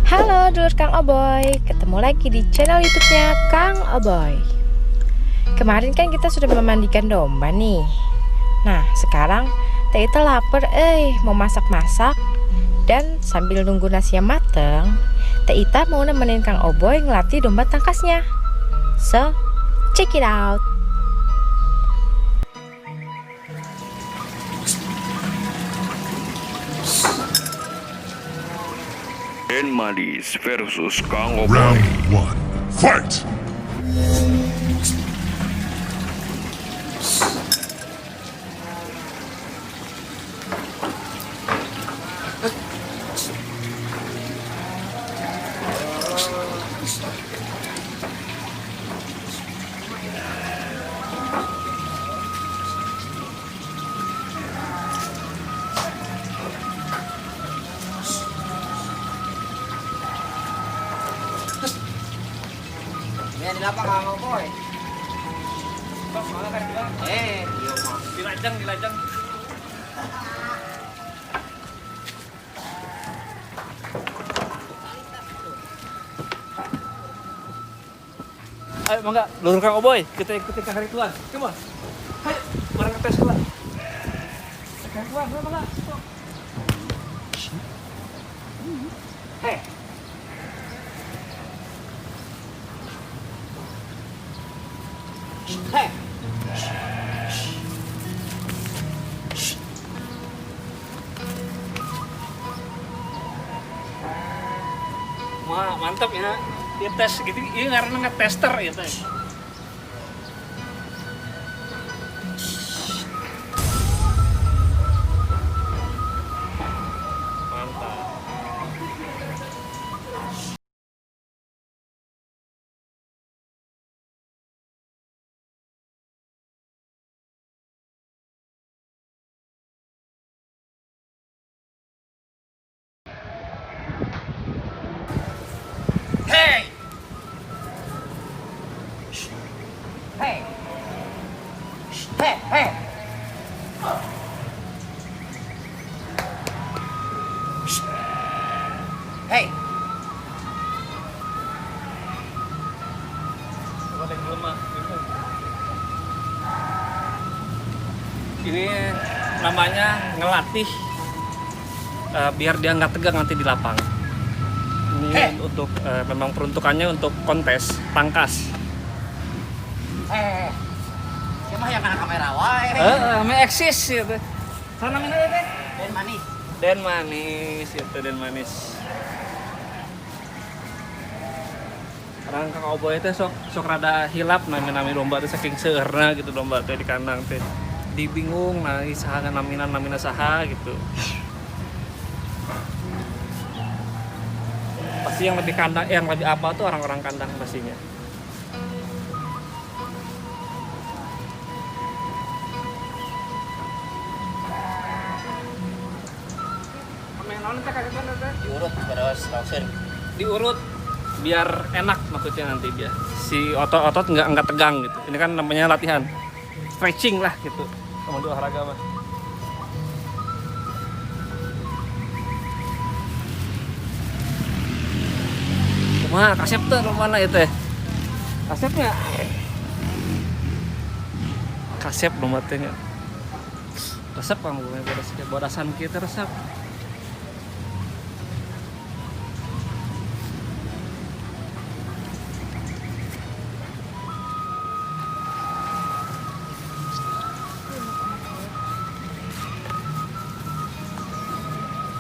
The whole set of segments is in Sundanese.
Halo dulur Kang Oboy, ketemu lagi di channel YouTube-nya Kang Oboy. Kemarin kan kita sudah memandikan domba nih. Nah, sekarang Teh Ita lapar, mau masak-masak. Dan sambil nunggu nasinya mateng, Teh Ita mau nemenin Kang Oboy ngelatih domba tangkasnya. So, check it out. Den Manis versus Kang Oboy. Round one, fight! Ya di lapang Kang Oboy. Iya mah. Dilajang, dilajang. Ayo, mangga, lurur Kang Oboy, kita ikuti Kang Ridwan. Come on. Ayo, bareng ngetes lah. Kang Ridwan, mangga. Hei. Hei. Wah, mantap ya. Dia tes gitu, ini karena ngetester ya teh. Mantap. Hei. Hei. Hei, hei. Hei. Coba deh, belum, Mak. Ini namanya ngelatih biar dia nggak tegang nanti di lapang. Ini Hei. untuk memang peruntukannya untuk kontes tangkas. Hei. Siapa yang kena kamera wae? Heeh, me eksis gitu. Sana namanya teh? Den Manis. Den Manis, itu Den Manis. Orang Kang Oboy teh sok sok rada hilap nami-nami domba teh saking seueurna gitu domba teh di kandang teh. Dibingung nah saha namina namina saha gitu. Pasti yang lebih kandang, yang lebih apa tuh orang-orang kandang pastinya. Diurut terus langsung. Diurut biar enak maksudnya nanti dia si otot-otot nggak tegang gitu. Ini kan namanya latihan stretching lah gitu sama di olahraga mah. Kumaha kasep tuh mana itu teh? Kasepnya? Kasep nomor teh nya. Resep kang gue bodas bodasan kita resep.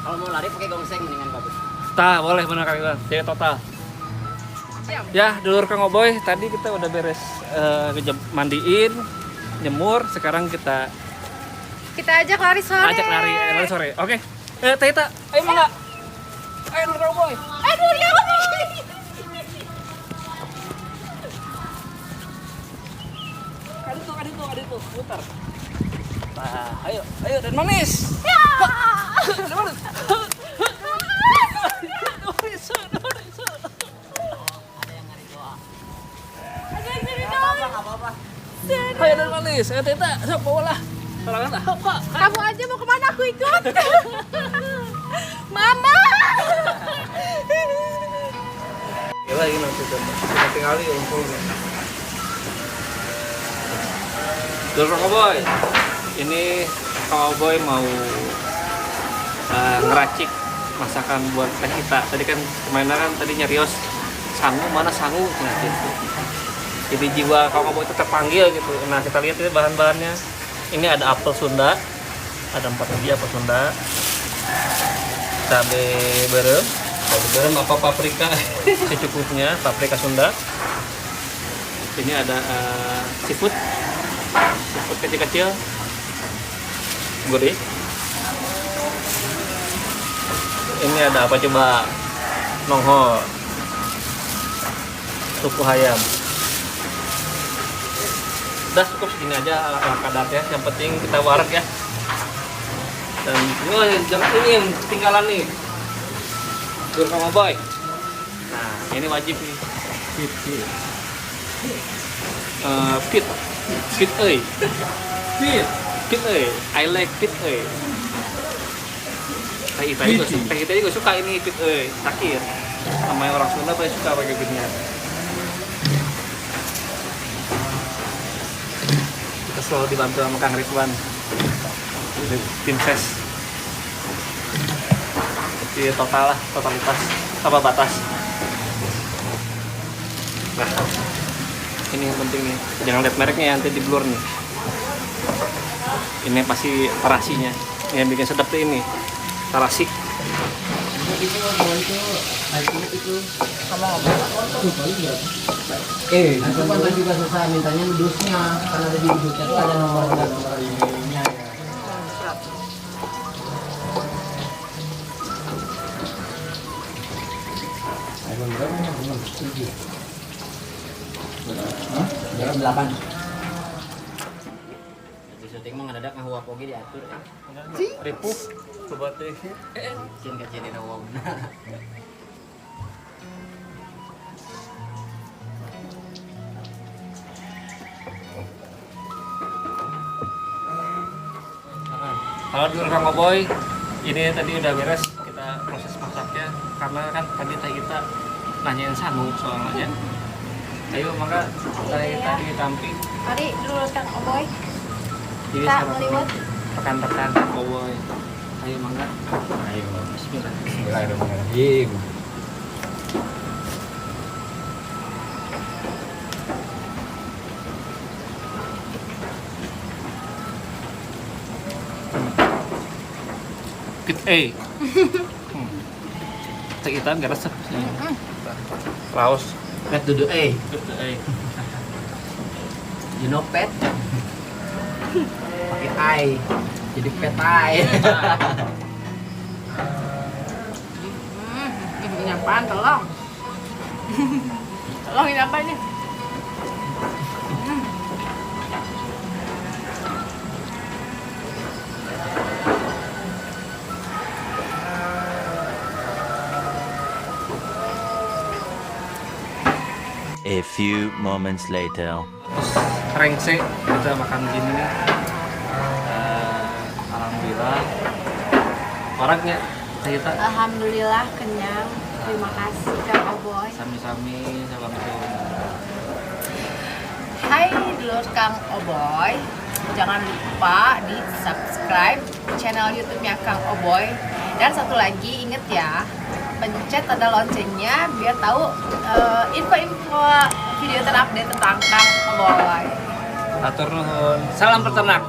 Kalau mau lari pakai gongseng mendingan bagus. Tah, boleh benar Kang Iwan. Jadi total. Ya, dulur Kang Oboy, tadi kita udah beres mandiin, nyemur, sekarang kita Kita ajak lari sore. ajak lari, lari sore. Oke. Teh Ita, ayo mangga. Ayo dulur Kang Oboy. Aduh, ya Allah. Kaditu, kaditu, putar. Nah, ayo, ayo dan manis. Ya. Dan manis. Dan manis, dan manis. Ada yang ngari doa. Ada yang ngari Enggak doa. apa-apa, enggak apa-apa. Ayo dan manis. Ayo Teh Ita, sok bawa lah. Sorangan ah, Pak. Kamu aja mau kemana aku ikut. Mama. lagi nanti domba. Kita tinggal unggulnya. Dulur Kang Oboy, ini Kang Oboy mau ngeracik masakan buat teh kita. Tadi kan kemarin kan tadi nyarios sangu mana sangu, nah gitu. Jadi jiwa Kang Oboy itu terpanggil gitu. Nah kita lihat ini bahan-bahannya. Ini ada apel Sunda, ada 4 biji apel Sunda, cabe berem, cabe berem apa paprika secukupnya, paprika Sunda. Ini ada seafood, seafood kecil-kecil, gurih. Ini ada apa coba? Nonghor, suku ayam. Udah cukup segini aja ala kadarnya. Yang penting kita wareg ya. Dan oh, jangan ini yang ketinggalan nih. Dulur Kang Oboy. Nah, ini wajib nih. Fit, fit. Fit. Fit euy. Fit. Fit euy. I like fit euy. Teh Ita juga suka, Teh Ita juga suka ini fit euy. Sakit. Namanya orang Sunda pasti suka pakai ginian. Kita selalu dibantu sama Kang Ridwan. Tim ses. Jadi total lah, totalitas apa batas. Nah, ini yang penting nih. Jangan lihat mereknya ya, nanti di blur nih. Ini pasti terasinya. Yang bikin sedap tuh ini. Terasi. Itu kan juga susah mintanya dusnya, karena ada di dusnya tuh ada nomor ininya. iPhone berapa nih? 7. Hah? Berapa? 8. Di syuting mah ngadadak ngahuap oge diatur. Ripuh coba teh. Cin kecil dina wongna. Halo dulur Kang Oboy, ini tadi udah beres kita proses masaknya karena kan tadi teh kita nanyain sangu soalnya. Ayo maka saya tadi tampil. Mari dulur Kang Oboy. Jadi Kita sama ngeliwat. rekan-rekan Kang Oboy. Ayo mangga. Ayo. Bismillah. Bismillahirrahmanirrahim. Pit A. Teh kita nggak resep sih. Laos. Pet duduk eh. Pit A. You know pet? Pakai I. Jadi pet I. Ini apaan? Tolong. Tolong ini apa ini? A few moments later. Terus rengse kita makan gini nih. Alhamdulillah. Orangnya kita Alhamdulillah kenyang. Terima kasih Kang Oboy. sami-sami salam. Hai dulur Kang Oboy, jangan lupa di subscribe channel YouTube-nya Kang Oboy. Dan satu lagi inget ya, pencet tanda loncengnya biar tahu info-info video terupdate tentang Kang Oboy. Atur nuhun. Salam peternak.